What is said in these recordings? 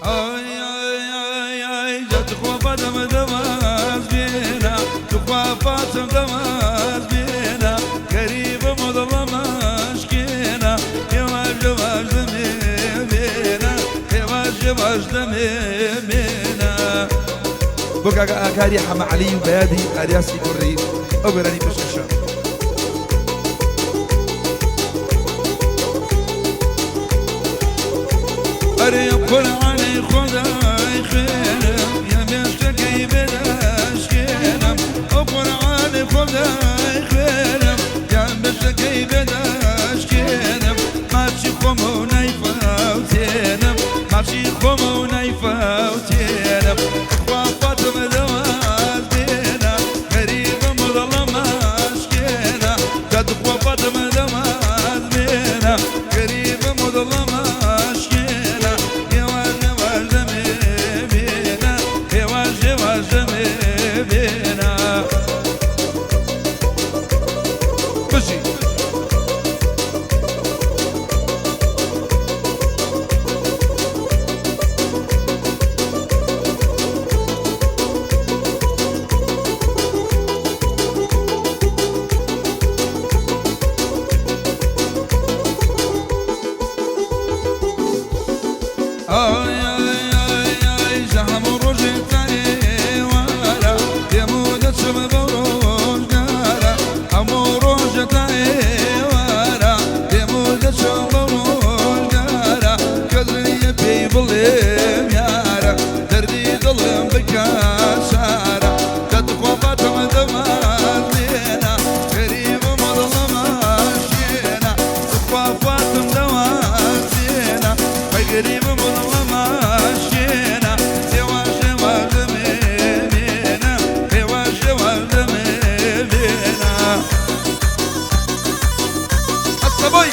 ئای ئای ئای ئای جا تخوا فاتم دەماز بێنە، تخوا فاتم دەماز بێنە، غەریبم و دڵم ئەشکێنە، هێواش هێواش دەمێ بێنە، هێواش هێواش دەمێ بێنە. بۆ کاکە ئاکاری حەمە عەلی و بەیادی ئاریاسی کوڕی ئەو گۆرانی پێشکەشە. ئەرێ قورعانی خودای خوێنم یا مێشکەکەی بێدەشکێنم، ئەو قورعانی خودای خوێنم یا مێشکەکەی بێدەشکێنم، ماچی خۆم و نایفەوتێنم، ماچی خۆم و نایفەوتێنم، خوا فاتم دەواز بێنە، غەریبم و دڵم ئەشکێنە، جا تخوا فاتم دەواز بێنە، غەریبم و دڵم ئەشکێنە، هێواش هێواش دەمێ بێنە، هێواش هێواش دەمێ بێنە. بژی. ئای ئای ئای ئای ژە هەموو ڕۆژێ تا ئێوارە دێم و دەچم بەو ڕۆژگارە، هەموو ڕۆژە تا ئێوارە دێم و دەچم بەو ڕۆژگارە، کەس نییە پێی بڵێم یارە، دەردی دڵم بکە چارە، جا تخوا فاتم دەماز بێنە، غەریبم و دڵم ئەشکێنە، تخوا فاتم دەماز بێنە، ئەی غەریبم و دڵم ئەشکێنە، هێواش هێواش دەمێ بێنە، هێواش هێواش دەمێ بێنە. ئەسەبۆی.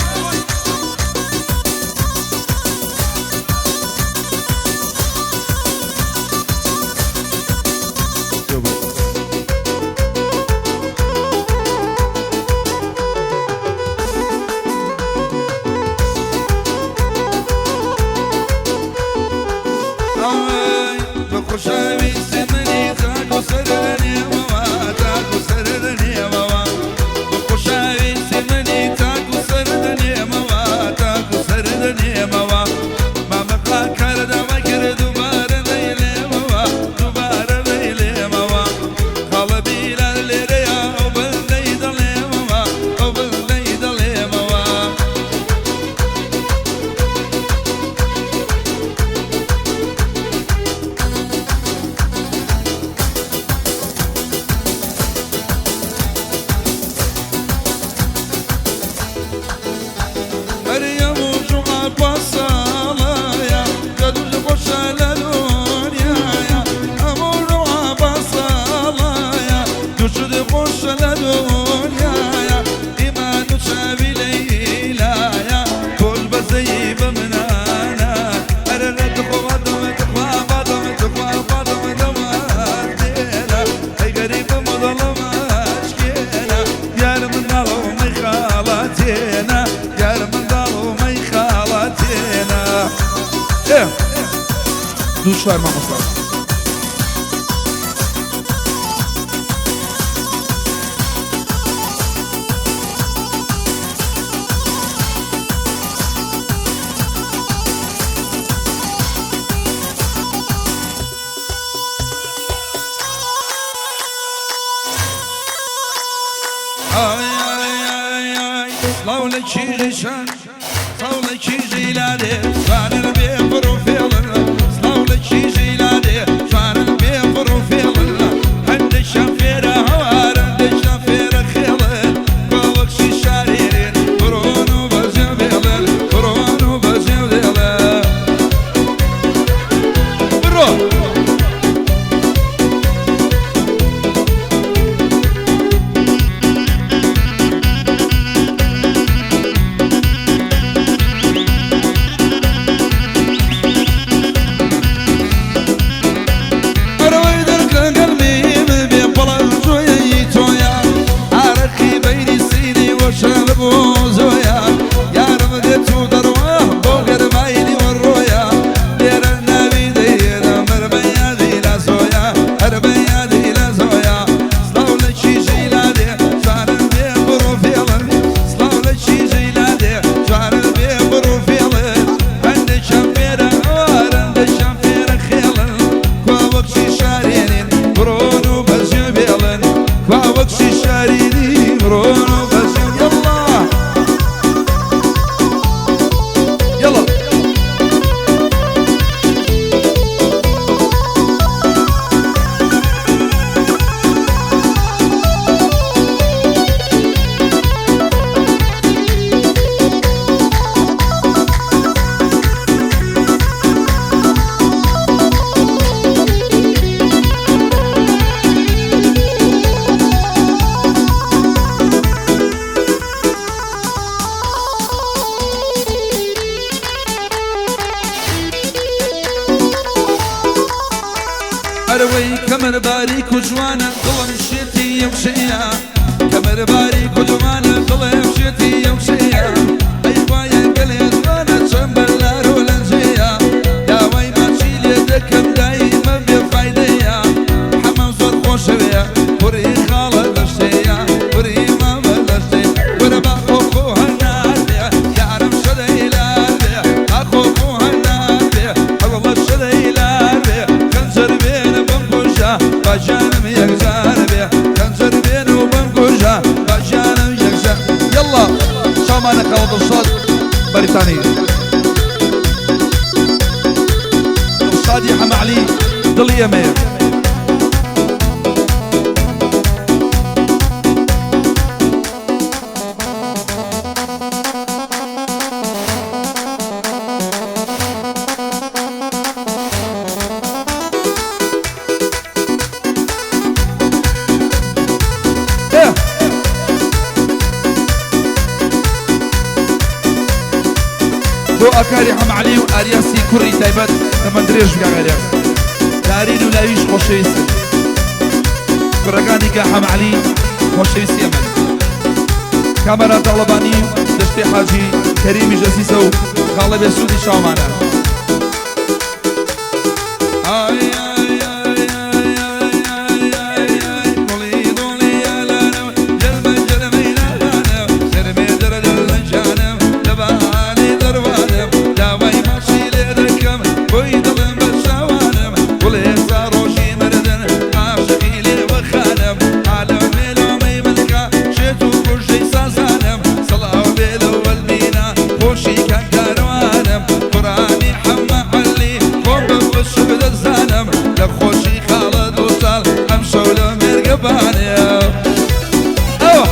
ئای بە خۆشەویستی منی تاک و سەر لە نێوەوە، تاک و سەر لە نێوەوە، بە خۆشەویستی منی تاک و سەر لە نێمەوە، تاک و سەر لە نێمەوە، مامە خاکارە داوای کرد دووبارە دەیلێمەوە، دووبارە دەیلێمەوە، خاڵە بیلال لێرەیە ئەو بەندەی دەڵێمەوە، ئەو بەندەی دەڵێمەوە. مەریەم و جوعە پاساڵەیە کە دوژ خۆشە لە دنیاە، هەموو جوعە پاساڵەیە دوشت خۆشە لە دنیاە، ئیمان و چاوی لەیلایە تۆش بەزەیی بە منانە، ئەرە لە تخوا دەم تخوا بادەم تخوا بادەم دەماز بێنە، ئەی غەریبم و دڵم ئەشکێنە، یار منداڵ و مەیخاڵاتێنە، یار منداڵ و مەیخاڵاتێنە. ئێ دوو چوار مامۆستا. ئای ئای ئای ئای سڵاو لە کیژیشان، سڵاو لە کیژی لادێ جوانن بێ فڕ و فێڵن، سڵاو لە کیژی لادێ جوانن بێ فڕ و فێڵن، هەندێکیان فێرە هەوارن، هەندێکیان فێرە خێڵن، کۆوەکشی شارێرێن بڕۆن و بەجێ بێڵن، بڕۆن و بەجێ بێڵن. بڕۆ. ئەرەوەی کەمەر باریک و جوانە دڵم شێتی ئەم شەیە، کەمەر باریک و جوانە دڵم شێتی ئەم شەیە، ئەی وایە گەلێ جوانە چەند بەلار و لەنجەیە، داوای ماچی لێ دەکەم دایمە بێ فایدەیە، حەمەم زۆر خۆشەوێ کوڕی خاڵە دەشتەیە، کوڕی مامە دەشتەیە، وەرە با خۆ خۆ هەنار بێ یارم شەدەی لار بێ، با خۆ خۆ هەنار بێ هەوڵە شەدەی لار بێ، خەنجەر بێنە بمکوژە با گیانم یەکجار بێ، خەنجەر بێنە و بمکوژە با گیانم یەکجار. یەڵا چاومانە خاوە دڵشاد بەریتانی، دڵشادی حەمەعلی دڵی ئێمەیە. بۆ ئاکاری حەمەعلی و ئاریاسی کوڕی تایبەت تەمەن درێژ بکە ئاریاس، دارین و لاویش خۆشەویستن، کوڕەکانی کە حەمەعلی خۆشەویستی ئەمن. کامەران تاڵەبانی دەشتی حاجی کەریمی ژەزیزە و خاڵە بێسوودی چاومانە. ئای ئای ئای ئای ئای ئای ئای ئای گوڵی دڵی یالانم جەلمە جەلمەی لالانم سەرمێ دەرە دڵ جانم لەبانی دەروانم، داوای ماچی لێ دەکەم بۆی دڵم بە چاوانم، گوڵێ تا ڕۆژی مردن عاشقی لێوە خانم، عالەم مێلۆمەی ملکە شێت و کوژەی سازانم، سڵاو بێ لەوەل بینا خۆشی کاک کاروانم، قورئانی حەمە عەلی خۆم بە بچوک دەزانم، لە خۆشی خاڵە دڵشاد ئەمشەو لە مێرگەبانێ. ئەوە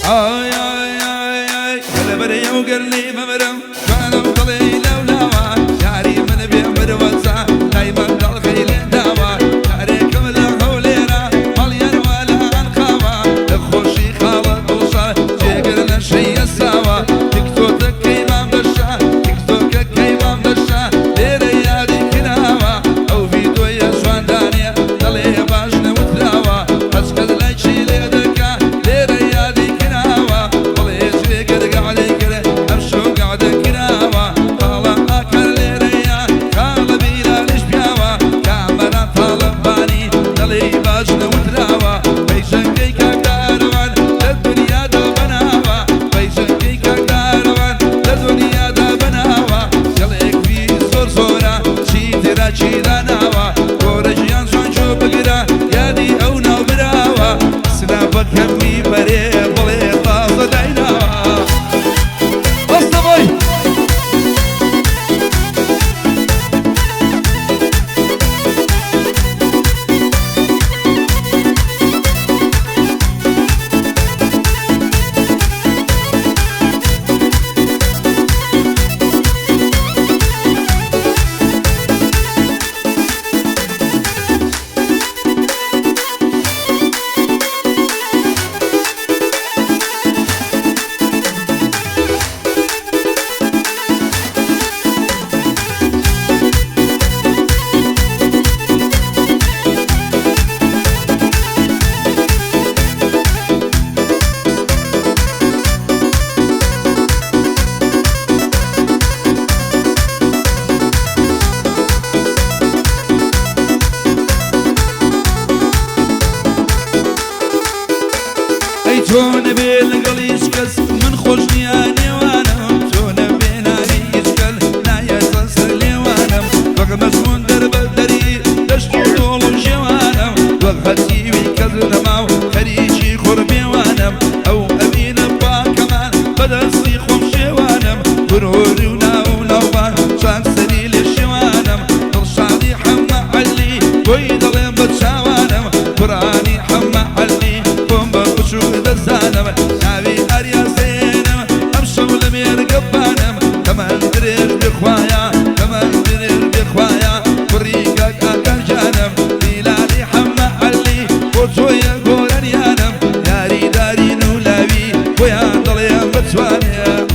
ئای ئای ئای ئای هەلەبەرەیە و گەرلی بمرم جوانم دڵی لەولاوە، یاری من بێ مروەتە دایمە دەڵخەی لێ داوە، یارێکم لە هەولێرە ماڵیان وا لە ئەنقاوە، لە خۆشی خاڵە دڵشاد جێگر لە شەیە ساوە، تیکتۆکەکەی مام دەشا تیکتۆکەکەی مام دەشا لێرە یادی کراوە، ئەو ڤیدۆیە جواندانێ دەڵێ باش نەوتراوە، هەچ کەس لایکی لێ دەکا لێرە یادی کراوە، بڵێ جێگر گەعدەی کرد ئەمشەو گەعدە کراوە، خاڵە ئاکار لێرەیە خاڵە بیلالیش پیاوە، کامەران تاڵەبانی دەڵێ باش نەوتراوە، پەیژەنگەی کاکدارەوان لە دنیادا بەناوە، پەیژەنگەی کاکدارەوان لە دنیادا بەناوە، گەڵێک وی زۆر زۆرە چی تێرا چی داناوە، گۆرە ژیان جوان جۆ بگرە یادی ئەو ناو براوە، سناپەکەمی بەرێ بڵێ تازە دایناوە. بەستە بۆی. ئەی تۆ نەبێ لەگەڵ هیچ کەس من خۆش نییە نێوانم، تۆ نەبێ ناوی هیچ کەس نایەتە سەر لێوانم، وەک مەزمون دەربەدەری دەشت و دۆڵ و ژێوانم، وەک هەتیوی کەس نەما و خەریکی خۆر بێوانم، ئەو ئەوینە پاکەمان بەدەستی خۆم شێوانم، گرۆری و ناو و ناوبان چاک سەری لێ شێوانم، دڵشادی حەمە عەلی بۆی دەڵێم بە چاوانم، قورئانی حەمە عەلی خۆم بە بچوک دەزانم، ناوی ئاریازێنم ئەمشەو لە مێرگەبانم، تەمەن دەتوانێ.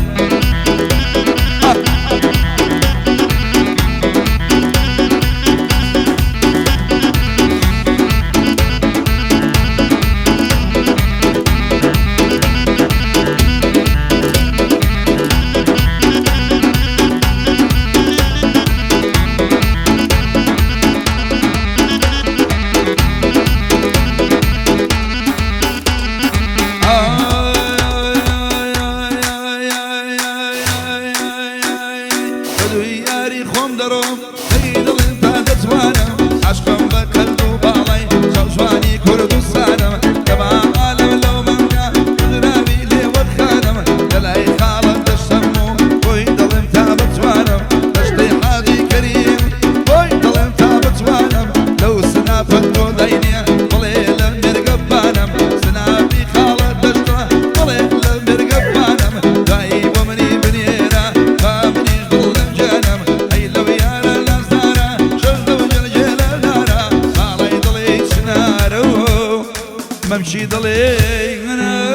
بەدووی یاری خۆم دەڕۆم ئەی دڵم تا دەتوانم عەشقم بە قەد و باڵای چاوجوانی کوردستانم کەما عالەم لەو مەنگا کوژراوی لێ وەرخانم لەلای خاڵت دەشتم و بۆی دڵم تا بتوانم دەشتەی حاجی کەریم بۆی دڵم تا بتوانم لەو سنافەت تۆ داینێ بڵێ لە مێرگەبانم سنافی خاڵت دەشتە بڵێ لە مێرگەبانم دوایی بۆ منی بنێرە با منیش دڵ لەم گیانم ئەی لەو یارە لازدارە شەش دەو جەلگێلە دارە باڵای دڵی چنارە و مەمکی دڵی منە.